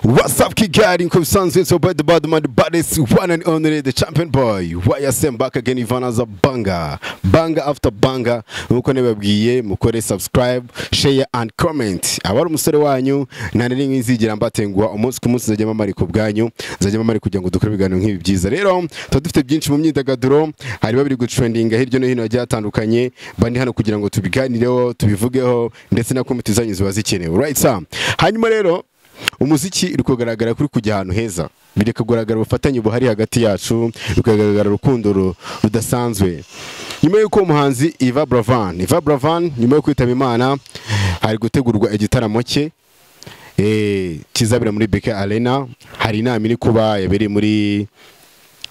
What's up, Kigali? Nko bisanzwe, it's your boy, the bad man, the baddest one and only, the champion boy YSM, back again, Ivana za banger, banger after banger. Nkuko nababwiye, mukore subscribe, share and comment. Abari umusore wanyu, nta rimwe nzigera mbatenguha. Umunsi ku munsi nzajya mpamara ku bwanyu, nzajya mpamara kugira ngo dukore ibiganiro nk'ibi byiza. Rero tuba dufite byinshi mu myidagaduro, hari babiri gutrendinga hirya no hino hagiye hatandukanye. Bandi hano kugira ngo tubiganireho, tubivugeho, ndetse na comment zanyu ziba zikenewe, right sir? Hanyuma rero umuziki uri kugaragara kuri kujya ahantu heza, biri kugaragara ubufatanye buhari hagati yacu, bikagaragara urukundo rudasanzwe. Nyuma y'uko umuhanzi Yvan Buravan, Yvan Buravan nyuma yo kwitaba Imana, hari gutegurwa igitaramo cye kizabera muri BK Arena. Hari inama iri kuba yabereye muri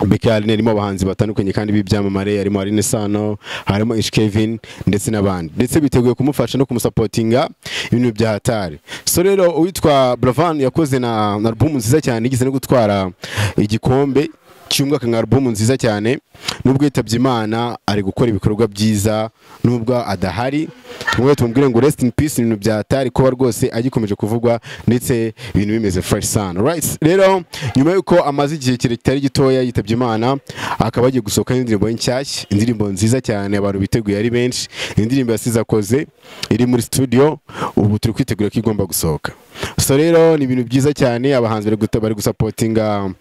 BK Arena, irimo abahanzi batandukanye kandi b'ibyamamare, harimo Aline Sano, harimo Ish Kevin ndetse n'abandi, ndetse biteguye kumufasha no kumusapotinga, ibintu bya hatari. So rero uwitwa Buravan yakoze na album nziza cyane, igeze no gutwara igikombe cy'umwaka nka album nziza cyane. Nubwo yitabye Imana, ari gukora ibikorwa byiza nubwo adahari. Tumwe tumubwire ngo rest in peace, ibintu bya hatari kuba rwose agikomeje kuvugwa, ndetse ibintu bimeze fresh sana, right? Rero nyuma yuko amaze igihe kirekire gitoya yitabye Imana, akaba agiye gusohoka indirimbo nshyashya, indirimbo nziza cyane abantu biteguye ari benshi, indirimbo yasize akoze iri muri studio, ubu turi kwitegura ko igomba gusohoka. So rero ni ibintu byiza cyane, abahanzi bari gusapotinga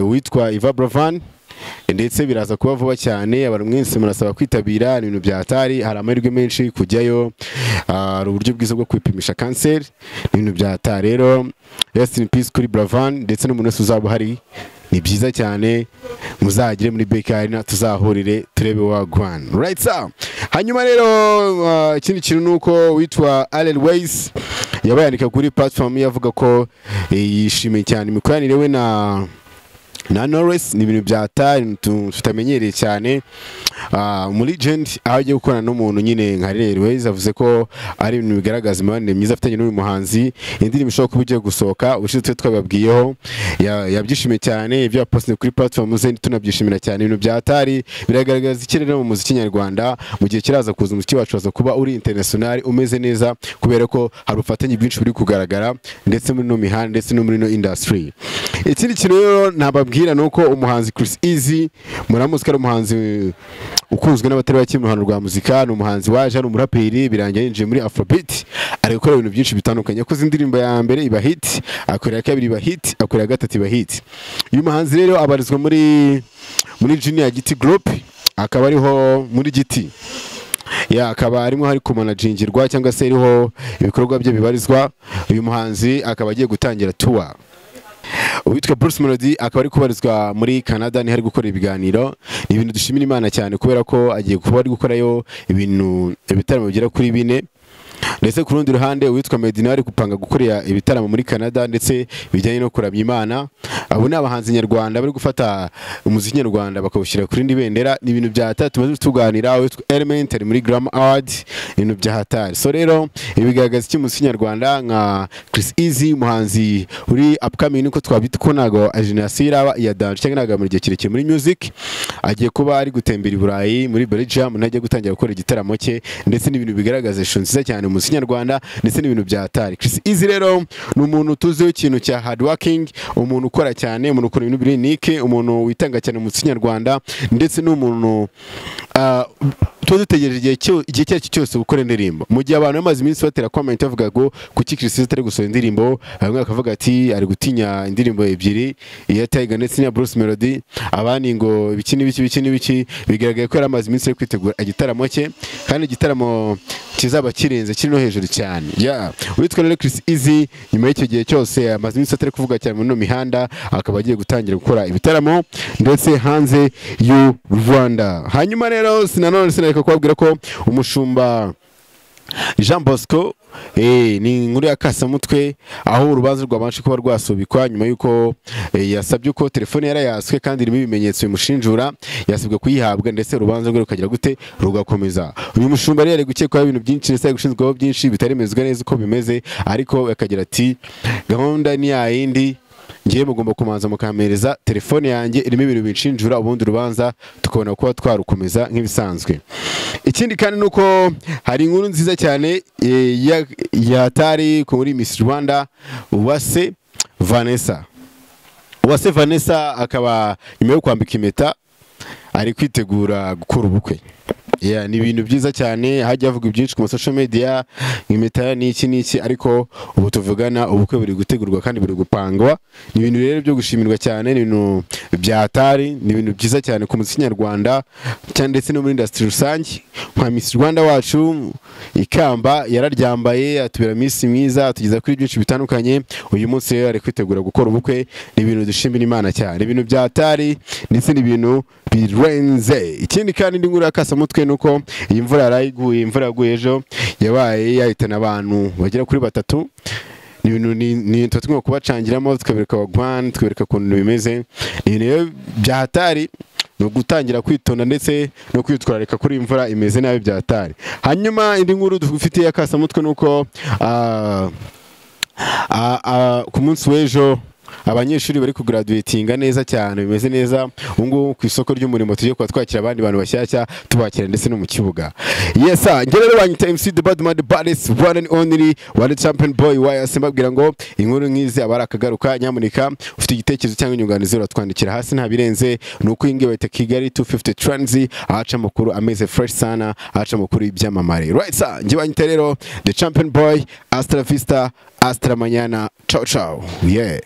uwitwa Yvan Buravan, ndetse biraza kuba vuba cyane. Abantu mwese murasaba kwitabira, ibintu bya hatari, hari amahirwe menshi kujyayo, hari uburyo bwiza bwo kwipimisha kanseri, ibintu bya hatari. Rero rest in peace kuri Buravan ndetse n'umuntu wese uzaba uhari, ni byiza cyane, muzagire muri BK Arena, tuzahurire turebe wagwan, right sir? Hanyuma rero ikindi kintu nuko witwa Allen Ways yabaye yandika kuri platform yavuga ko yishimiye cyane imikoranire we na Knowless. Ni ibintu bya hatari tutamenyereye cyane muri legend, aho agiye gukorana n'umuntu nyine nka Ariel Wayz. Avuze ko ari ibintu bigaragaza imibanire myiza afitanye n'uyu muhanzi. Indirimbo ishobora kuba igiye gusohoka, ubushize twe twababwiyeho, yabyishimiye cyane ibyo yapostinze kuri platform ze, tunabyishimira cyane. Ibintu bya hatari biragaragaza ikirere mu muziki nyarwanda. Mu gihe kiraza kuza, umuziki wacu waza kuba uri international, umeze neza, kubera ko hari ubufatanye bwinshi buri kugaragara ndetse muri no mihanda, ndetse no muri no industry. Ikindi kintu rero nababwira ni uko umuhanzi Chris Easy, muramuzi ko ari umuhanzi ukunzwe n'abatari bake mu ruhando rwa muzika. Ni umuhanzi waje ari umuraperi, birangira yinjiye muri Afrobeat, ari gukora ibintu byinshi bitandukanye. Yakoze indirimbo ya mbere iba hit, akora iya kabiri iba hit, akora iya gatatu iba hit. Uyu muhanzi rero abarizwa muri Junior Giti Group, akaba ariho muri Giti ya, akaba arimo hari kumanajingirwa cyangwa se ariho ibikorwa bye bibarizwa. Uyu muhanzi akaba agiye gutangira tour. Uwitwa Bruce Melody akaba ari kubarizwa muri Canada, niho ari gukora ibiganiro. Ni ibintu dushimira Imana cyane, kubera ko agiye kuba ari gukorayo ibintu, ibitaramo bigera kuri bine. Ndetse ku rundi ruhande uwitwa Meddy nawe ari gupanga gukorera ibitaramo muri Canada, ndetse bijyanye no kuramya Imana. Abo ni abahanzi nyarwanda bari gufata umuziki nyarwanda bakawushyira kuri indi bendera. Ni ibintu bya hatari tumaze tuganira. Uwitwa Element ari muri Grammy Award, ibintu bya hatari. So rero ibi bigaragaza iki umuziki nyarwanda, nka Chris Easy, umuhanzi uri upcoming niko twabita, ko ntago generation iraba iya danger cyangwa ntago mu gihe kirekire muri music, agiye kuba ari gutembera i Burayi, muri Belgium, nagiye gutangira gukora igitaramo cye, ndetse n'ibintu bigaragaza ishusho nziza cyane mu muziki nyarwanda, ndetse n'ibintu bya hatari. Chris Easy rero ni umuntu tuziho ikintu cya hard working, umuntu ukora cyane, umuntu ukora ibintu biri unique, umuntu witanga cyane mu muziki nyarwanda, ndetse n'umuntu tuba dutegereje igihe icyo ari cyo cyose gukora indirimbo. Mu gihe abantu bamaze iminsi batera comment bavuga ngo kuki Chris Easy atari gusohora indirimbo, bamwe bakavuga ati ari gutinya indirimbo ebyiri, iya Tiger ndetse n'iya Bruce Melody, abandi ngo ibiki n'ibiki, ibiki n'ibiki. Bigaragaye ko yari amaze iminsi ari kwitegura igitaramo cye, kandi igitaramo kizaba kirenze, kiri no hejuru cyane. Yeah. Uwitwa rero Chris Easy, nyuma y'icyo gihe cyose amaze iminsi atari kuvuga cyane muri ino mihanda, akaba agiye gutangira gukora ibitaramo ndetse hanze y'u Rwanda. Hanyuma rero sinanone sinareka kubabwira ko umushumba Jean Bosco, ni inkuru ya kasamutwe, aho urubanza rwabanje kuba rwasubikwa nyuma y'uko yasabye ko telefone yarayaswe kandi irimo ibimenyetso bimushinjura, yasabwe kuyihabwa, ndetse urubanza rwe rukagira gute, rugakomeza. Uyu mushumba rero ari gukekwaho ibintu byinshi, ndetse ari gushinzweho byinshi bitaremezwa neza uko bimeze, ariko akagira ati gahunda ni yayindi, ngiye mugomba kumanza mukampereza telefone yanjye irimo ibintu binshinjura, ubundi urubanza tukabona kuba twarukomeza nk'ibisanzwe. Ikindi kandi nuko hari inkuru nziza cyane ya hatari kuri Miss Rwanda Uwase. Vanessa. Uwase Vanessa akaba nyuma yo kwambika impeta ari kwitegura gukora ubukwe. Yeah, ni ibintu byiza cyane, hajya havuga byinshi ku ma social media, impeta n'iki n'iki, ariko ubu tuvugana ubukwe buri gutegurwa kandi buri gupangwa. Ni ibintu rero byo gushimirwa cyane, ni ibintu bya hatari, ni ibintu byiza cyane ku muziki nyarwanda cyane ndetse no muri industry rusange. Nka Miss Rwanda wacu ikamba yararyambaye, atubera Miss mwiza, atugeza kuri byinshi bitandukanye. Uyu munsi rero ari kwitegura gukora ubukwe, ni ibintu dushimira Imana cyane, ibintu bya hatari ndetse n'ibintu birenze. Ikindi kandi indi nkuru y'akasamutwe nuko iyi mvura yarayiguye, imvura yaguye ejo yabaye yahitana abantu bagera kuri 3. Ni ibintu ni tuba tugomba kubacangiramo, tukabereka abagwan, tukabereka ukuntu bimeze. Ni ibintu bya hatari, ni ugutangira kwitonda ndetse no kwitwararika kuri imvura imeze nabi bya hatari. Hanyuma indi nkuru dufitiye y'akasamutwe nuko ku munsi w'ejo abanyeshuri bari kugraduatinga neza cyane, bimeze neza. Ubu ngubu ku isoko ry'umurimo tugiye kuba twakira abandi bantu bashyashya, tubakira ndetse no mu kibuga. Yes sir, njye rero banyita MC The Badman, the baddest one and only one champion boy YS. Mbabwira ngo inkuru nk'izi aba ari akagaruka. Nyamuneka ufite igitekerezo cyangwa inyunganizi uratwandikira hasi, nta birenze. Ni uko iyi ngiyi bayita Kigali 250 Trends, ahaca amakuru ameze fresh sana, ahaca amakuru y'ibyamamare. Right sir, njye banyita rero The Champion Boy, hasta la vista, hasta la mañana, ciao ciao, yeah.